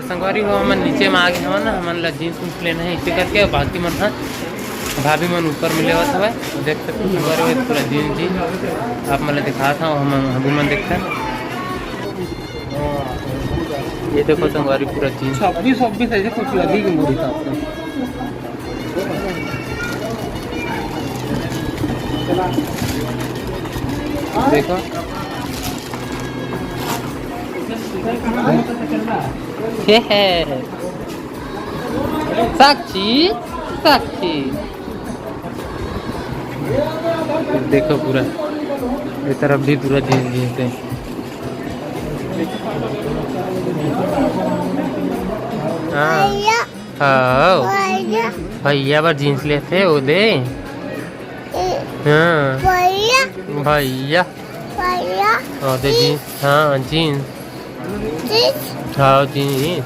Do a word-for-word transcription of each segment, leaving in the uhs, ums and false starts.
संगवारी हो, हमन नीचे में आ गे हवन ना, हमन ला जींस उन्स लेना है, इसे करके बाकी मन ह भाभी मन ऊपर में लेवत हवय। देख सकते हो संगवारी हो, पूरा जींस जींस आप मन ला दिखात हव, हमन भाभी मन देखते हैं। ये देखो संगवारी, पूरा जींस छब्बीस छब्बीस ऐसे कुछ लगी कि मोरी का। देखो। हे हे। साक्षी, साक्षी। देखो पूरा, ये तरफ भी पूरा जींस जींस है। हाँ। भैया। हाँ। भैया। भैया बर जींस लेथे, ओ दे। ए, हाँ। भैया। भैया। भैया। ओ दे जींस, हाँ, जींस। जींस। हाँ, जींस।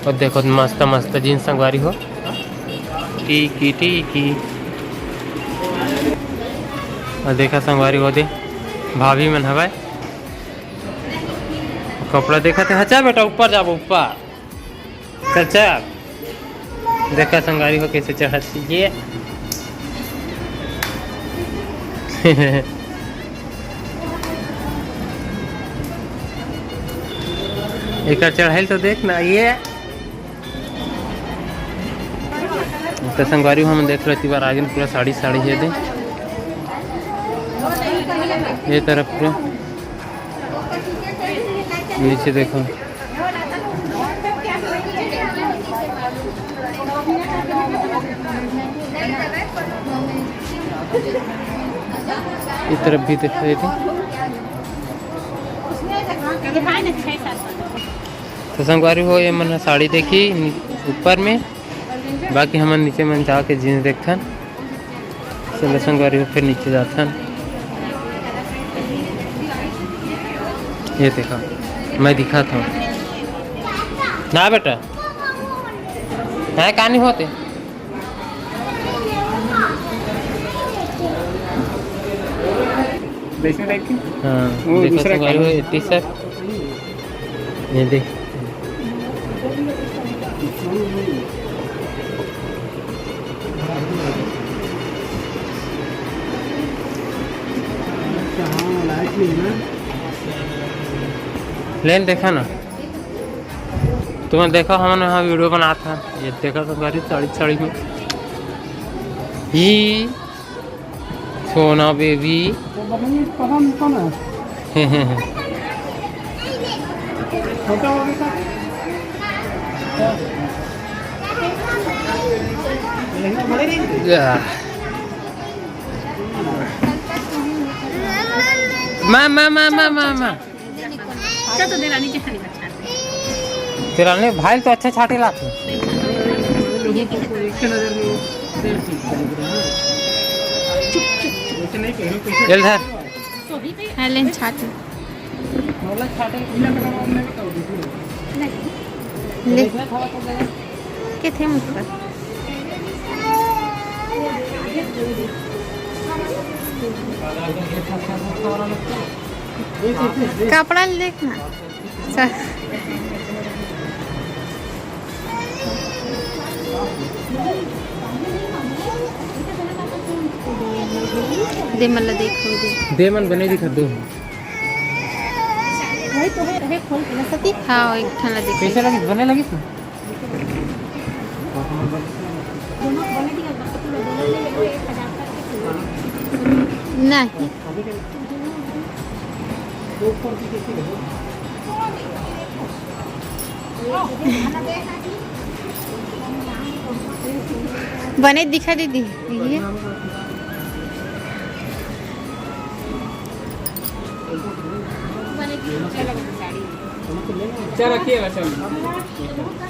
ओ देखो, मस्त, मस्त जींस संगवारी हो। टीकी, टीकी। ओ देखा संगवारी हो दे, भाभी मन हवय। कपड़ा देखत हे। हाँ, चल बेटा, ऊपर जाबो, ऊपर। चल, चल। देखा संगवारी हो कैसे चढ़त हे ये। एकर चढ़ाई तो देख ना, ये। तो संगवारी हो, हम देख रहे, तिवार आगे में पूरा साड़ी, साड़ी है दे। ये तरफ पूरा नीचे देखो। इस तरफ भी दिखाई दे। तो संगवारी हो, ये मन साड़ी देखी ऊपर में, बाकी हमन नीचे मन जाके जींस देखथन। चलो संगवारी हो, फिर नीचे जाथन। ये देखा, मैं दिखात हूँ ना बेटा, है कहानी होते। वैसे टाइप की? हाँ, वो देखो दूसरा संगवारी हो, ये टी-शर्ट। ये देख। अच्छा, हाँ, लाइट नहीं है ना। लेन देखा ना, तुमन देखा, हमन यहाँ वीडियो बनात हन। ये देखा तो गरीब साड़ी, साड़ी में ही सोना बेबी। तो बताइए, पता नहीं कौन है। छोटा हो गया। या। मा, मा, मा, मा, मा, मा। अच्छा, तो देरानी जेठानी का छाट। देरानी भाई तो अच्छा छाटे लाथे। चल धर। हाँ, लेन छाट। ले। के थे मुझ पर। कपड़ा ले देखना। सा- दे मन ला देखो दे। दे मन बने दिखत दो। वही तो है, रहे खोल के ना सती। हाँ, एक ठन ला देखो। कैसे लगिस? बने लगिस ना? नहीं। बने दिखा दीदी, ये। चल, रखिएगा, चल।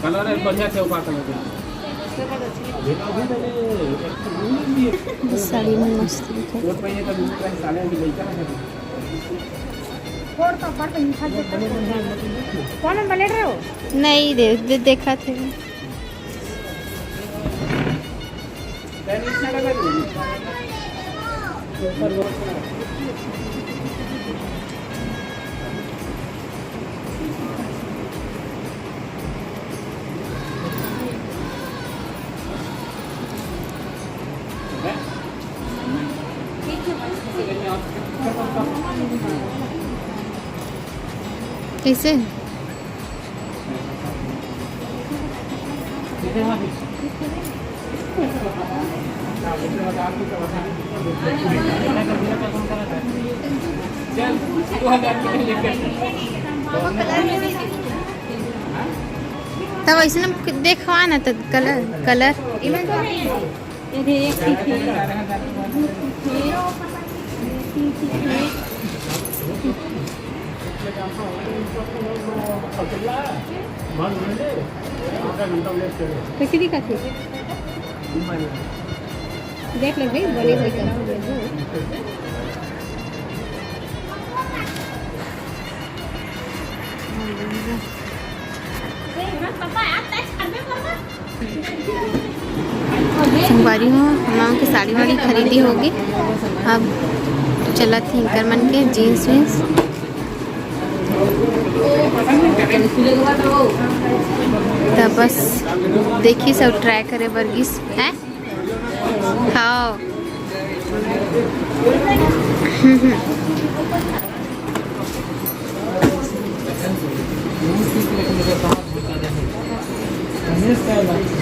कलर है बढ़िया, चौका कलर का। साड़ी में मस्त दिखे। कौन बने रहे हो? नहीं दे, दे, देखा थे। कैसे? तब ऐसे ना देखवा ना, तो कलर, कलर। कैसे दिखत हे? देख ले भाई, बने होई त। संगवारी हो, हम लोगों के साड़ी वाड़ी खरीदी होगी। अब चलत हे इंकर मन के जींस वींस। त बस देखी, सब ट्राई करे बर गिस है। हाँ।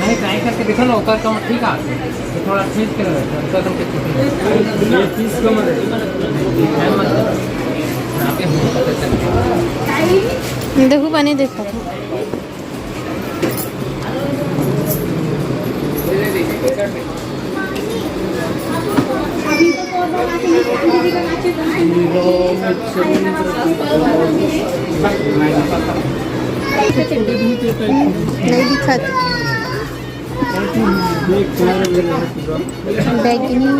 नहीं, ट्राई करके देखो ना, ओकर कम ठीक आ, तो थोड़ा चेंज कर, ओकर कम कुछ नहीं। ये तीस कम है। देखो, बने देखो। नहीं दिखत। बैगनी।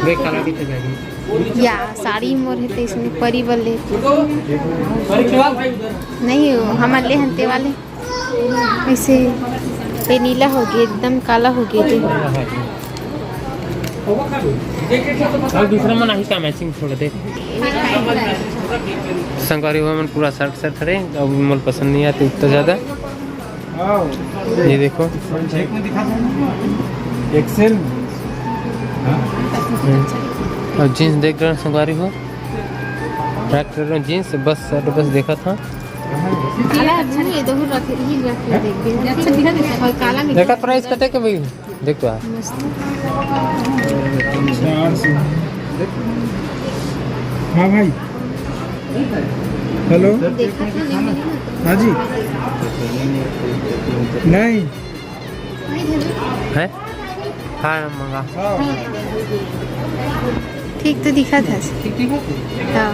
देख, काला भी तो बैगनी। या साड़ी मोर हे, तो इसमें परी बल्ले। नहीं, हमर ले हंते वाले। ऐसे ये नीला हो गया, एकदम काला हो गया। तो और दूसरा मन आही का मैचिंग थोड़ा देख। संगवारी हो, मन पूरा शर्ट शर्ट हरे, अब मोला पसंद नहीं आते उतना ज्यादा। ये देखो। एक्सेल। और जींस देख रहे हो संगवारी हो, ट्रैक कर रहे हो जींस, बस शर्ट बस देखा था। काला अच्छा नहीं है, तो रखे, ये रखे, देख, देख, अच्छा दिखा दे। और काला में देखा प्राइस कते के भाई? देख तो आ। मस्त। हाँ भाई, हेलो। देखा था, नहीं मिली ना तो। हाँ जी। नहीं। है? हाँ, मंगा। ठीक तो दिखा था। हाँ।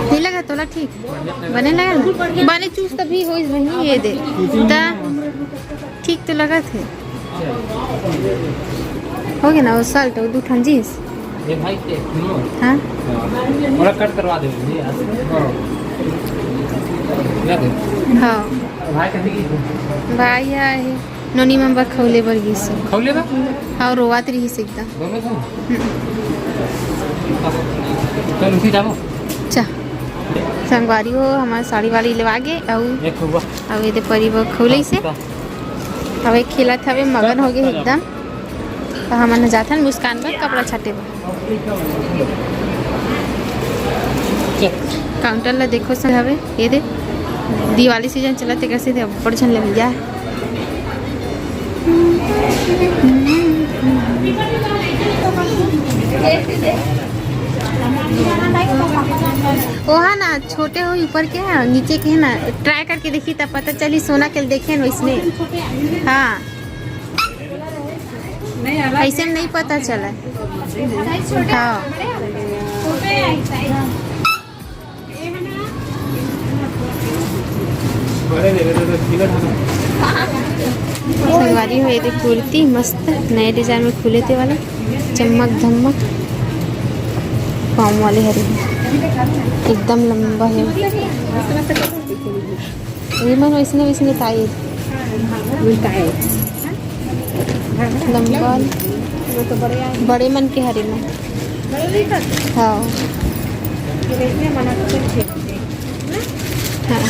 नहीं लगा तोला ठीक? बने लगा ना? बने चूस तभी होइस बहिनी, ये दे। ता ठीक तो लगा थे। हो गया ना, वो शर्ट, वो दू ठन जींस। ये भाई के सुनो। हाँ। थोड़ा कट करवा दे मुझे यार। हाँ। भाई कभी भाई आए। नोनी मन बर खौले बर गिस। खौले बर? हाँ, रोवत रहिस एकदम। दोनों झन? हम्म। चल, उठी जाबो। चा। संगवारी हो, हमार साड़ी वाड़ी लेवा गे, अउ एक हुआ। अउ एदे परी बर खौले से। हाँ, अब एक खेलत हवे, मगन हो गे एकदम। तो हमन जाथन मुस्कान बर कपड़ा छाटे बर। काउंटर ला देखो से हवे, ये दे दिवाली सीजन चलत हे, कैसे दे अब्बड़ झन ले लिया। ओहा ना छोटे हो ऊपर के है, नीचे के है ना, ट्राई करके देखी तब पता चली, सोना के देखे न वैसने। हाँ। ऐसे में नहीं पता चला। हाँ। संगवारी हो, ये कुर्ती मस्त नए डिजाइन में खुले थे वाला, चमक धमक, पाँव वाले हरे, एकदम लंबा है। ये मन वैसने वैसने ताई। लंबा। बड़े मन के हरे मन। हाँ। हाँ।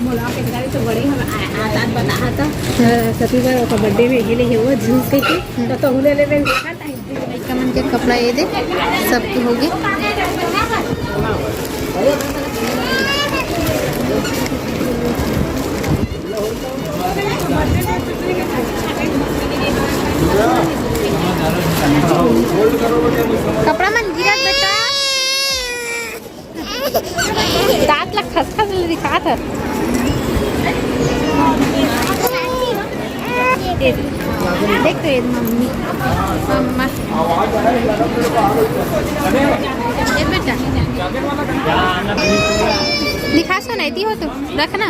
मोला के गाड़ी तो बड़े हम आ-, आतात बताहा था। अ, सती बार ओकर बर्थडे में गेले हे वो जींस कह के, तो तहु ले लेबे। लइका मन के कपड़ा ये दे, सबके होगे। कपड़ा मन गिरत बेटा। दांत ला खसखस ले दिखात हस। ये देख तो ये मम्मी, मम्मा। ये बेटा। दिखा सो नहीं दी हो तो रखना।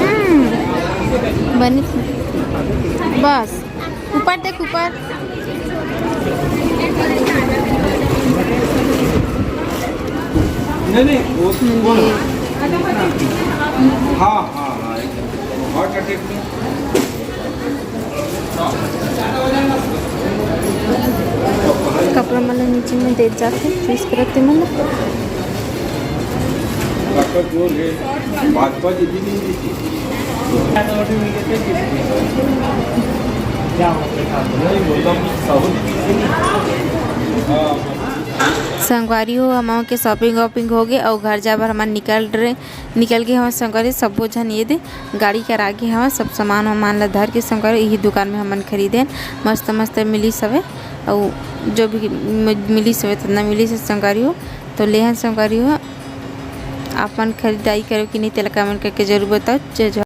हम्म, बनी। बस। ऊपर देख, ऊपर। नहीं, नहीं, वो तो मंदिर। हाँ, हाँ, हाँ, एकदम। Heart attack में। कपड़ा मन ला नीचे में दे जाथे, चूज करत ते मन ला। ताकत जोर है, भाजपा जी भी नहीं देती। संगवारी हो, हमन के shopping वॉपिंग हो गे अउ घर जाए बर हमन निकल रहे, निकल गे हमन संगवारी। सब्बो झन ये दे गाड़ी कर आगे हवं, सब सामान वामान ला धर के संगवारी, यही दुकान में हमन खरीदेन। मस्त मस्त मिलिस हवे, अउ जो भी मि-, मिलिस हवे, तना मिलिस हे संगवारी हो। तो लेहन संगवारी हो, आप मन खरीदारी करो कि नहीं, तेला comment करके जरूर बताओ। जय जोहार।